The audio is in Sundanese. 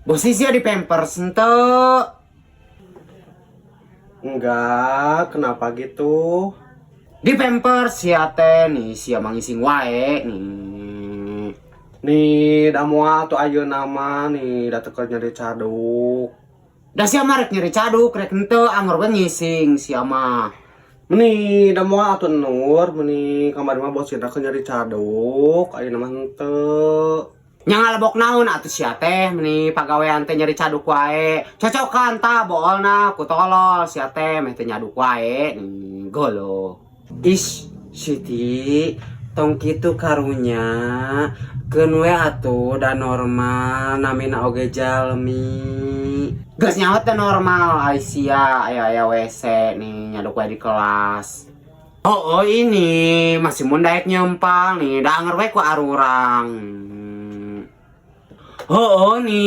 Bosi sia di pampers henteu? Enggak, kenapa gitu? Di pampers sia teh nih, sia mah ngising wae nih. Nih, da moal tuh ayeuna mah nih, da teu keur nyeri caduk. Da sia mah rek nyeri caduk, rek henteu, angger we ngising sia mah. Meni da moal atuh, Nur, meni kamari mah bosina keur nyeri caduk, ayeuna mah henteu. Nya ngalebok naon atuh sia teh, meni pagawean teh nyeri caduk wae. Cocokan tah boolna ku tolol sia teh, meh teu nyaduk wae nih golo. Ish, Siti, tong kitu karunya. Keun we atuh, da normal namina oge jalmi. Geus nyaho teh normal ai sia aya aya WC nih, nyaduk wae di kelas. Oh, ini masih mun daek nyempal nih, da anger we ku arurang. Oh, nih.